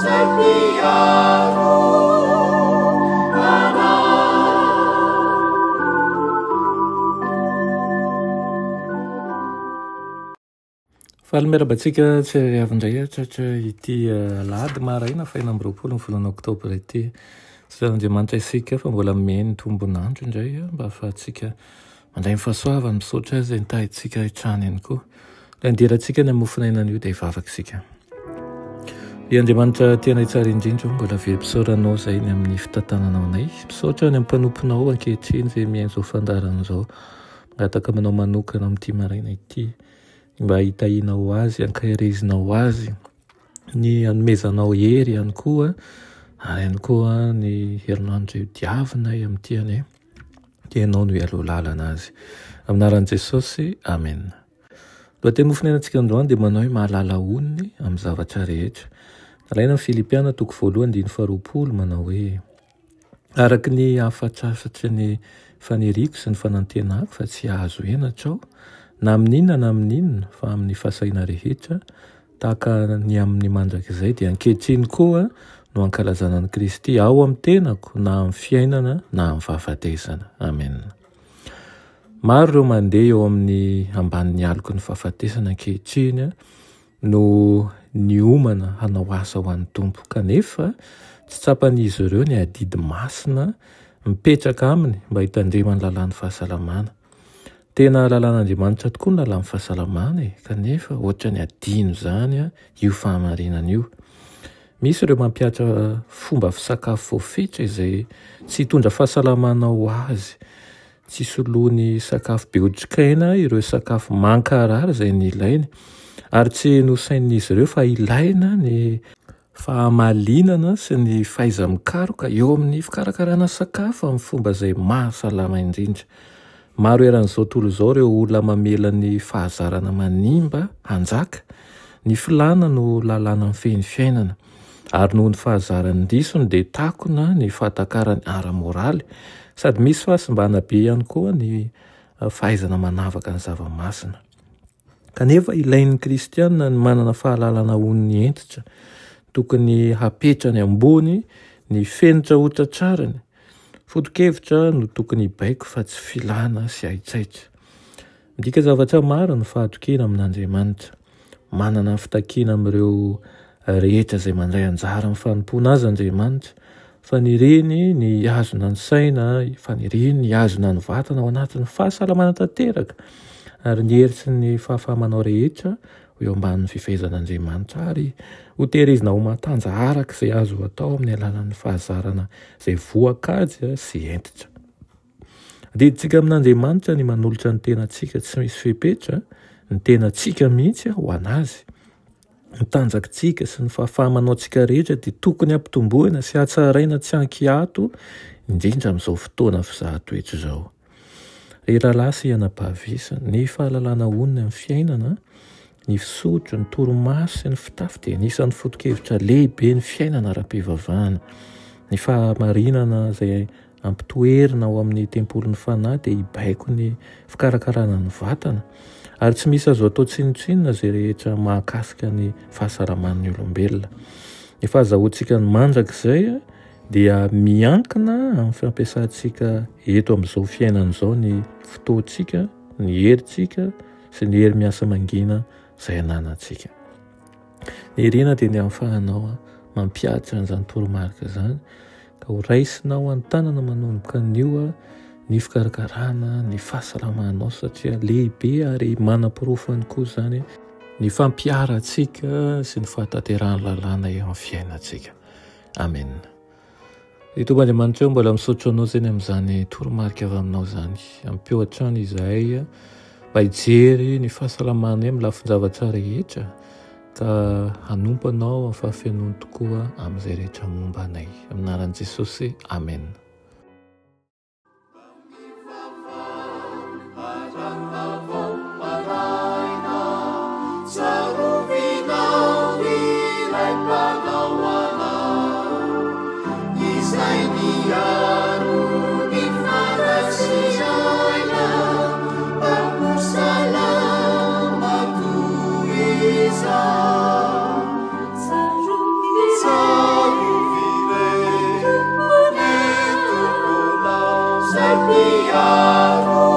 Izay mpiaro anay. Faly miarahaba antsika tsirairay avy indray hatratra ity alahady maraina faha 26 ny volana oktobra ity. Isaoran'Andriamanitra isika fa mbola nomeny tombon'andro indray mba ahafahantsika mandray ny fahasoavany, misaotra azy izay nitahintsika hatrany ihany koa. Ilay andirantsika ny mofon'aina anio dia hivavaka isika. Ry Andriamanitra tianay tsara indrindra, mbola velom-pisaoranao izay ny amin'ny fitantananao anay. Misaotra ny amin'ny mpanomponao ankehitriny izay mihaino izao fandaharana izao. Mangataka aminao manokana amin'ity maraina ity mba hitahianao azy, hankaherezinao azy, ny hanomezanao hery ihany koa, ary ihany koa ny herinandro izay hodiavinay amin'ity anie. Dia ianao no hialoha lalana azy. Amin'ny anaran'i Jesosy, amena. Lohateny mofon'ainantsika androany dia manao hoe mahalala onony amin'ny zavatra rehetra. Nalaina ny Filipiana toko voalohany andininy faharoapolo manao hoe Araka ny hafatrafatry ny faniriako sy ny fanantenako fa tsy hahazo henatra aho na amin'inona na amin'inona fa amin'ny fahasahiana rehetra tahaka ny amin'ny mandrakizay dia ankehitriny koa no ankalazana an'i Kristy ao amin'ny tenako na amin'ny fiainana na amin'ny fahafatesana. Amen. Maro ireo mandeha eo amin'ny ambanin'ny aloky ny fahafatesana ankehitriny no niomana hanao asa ho an'ny Tompo kanefa tsy tsapan'izy ireo ny adidy masina mipetraka aminy mba hitandremany lalàn'ny fahasalamana. Tena lalàn'Andriamanitra tokoa ny lalàn'ny fahasalamana e, kanefa ohatran'ny adino izany io fahamarinana io. Misy ireo mampihatra fomba fisakafo voafetra izay tsy hitondra fahasalamana ho azy. Tsy soloany sakafo be otrikaina ireo sakafo mankarary izay nilainy, ary tsy nosainin'izy ireo fa ilaina ny fahamalinana sy ny fahaiza-mikaroka eo amin'ny fikarakarana sakafo amin'ny fomba izay mahasalama indrindra. Maro eran'izao tontolo izao ireo olona mamela ny fahazarana manimba hanjaka. Ny filàna no lalàna mifehy ny fiainana, ary noho ny fahazaran-disony dia takona ny fahatakarany ara-moraly, sady misy fahasimbana be ihany koa ny fahaizana manavaka ny zava-masina. Kanefa ilain'ny kristiana ny manana fahalalana onony hentitra. Tokony hapetrany ambony ny fenitra hotratrariny. Foto-kevitra no tokony hibaiko fa tsy filana sy haitraitra. Midika zavatra maro ny fahatokiana amin'Andriamanitra. Manana fitakiana amin'ireo rehetra izay mandray anjara amin'ny fanompoana azy Andriamanitra. Faniriany ny hihazona ny saina, faniriany ny hihazona ny vatana ao anatin'ny fahasalamana tanteraka, ary ny hery sy ny fahafaha-manao rehetra ho eo ambanin'ny fifehezan'Andriamanitra, ary hotehirizina ho matanja araka izay azo atao amin'ny alalan'ny fahazarana izay voakajy sy hentitra. Adidintsika amin'Andriamanitra ny manolotra ny tenantsika tsy misy fepetra, ny tenantsika mihitsy ho an'Azy. Ny tanjakintsika sy ny fahafaha-manaontsika rehetra dia tokony hampitomboina sy hatsaraina tsy an-kiato, indrindra amin'izao fotoana fizahan-toetra izao. Ry rahalahy sy anabavy isany, ny fahalalana onony amin'ny fiainana, ny fisotro, ny torimaso sy ny fitafy dia anisan'ny foto-kevitra lehibe ny fiainana ara-pivavahana. Ny fahamarinana izay Ampitoerina ao amin'ny tempolin'ny fanahy dia hibaiko ny fikarakarana ny vatana, ary tsy misy azo atao tsinontsinona izay rehetra mahakasika ny fahasalaman'ny olombelona. Ny fahazahoantsika ny mandrakizay dia miankina amin'ny fampiasantsika eto amin'izao fiainana izao ny fotoantsika, ny herintsika sy ny hery miasa mangina izay ananantsika. Ny irina dia ny hahafahanao mampihatra an'izany toromarika izany ka ho raisinao an-tanana manomboka anio ny fikarakarana ny fahasalamanao satria lehibe ary manaporofo ihany koa izany ny fampiharantsika sy ny fahatanterahan'ny lalàna eo amin'ny fiainantsika. Amen. Ry Tompo Andriamanitra ô, mbola misaotra Anao izay ny amin'izany toromarika avy Aminao izany. Ampio hatrany izahay mba hijery ny fahasalamanay amin'ny lafin-javatra rehetra ka hanompo Anao amin'ny fahafenoany tokoa amin'izay rehetra momba anay. Amin'ny anaran'i Jesosy, Amen. Miaro.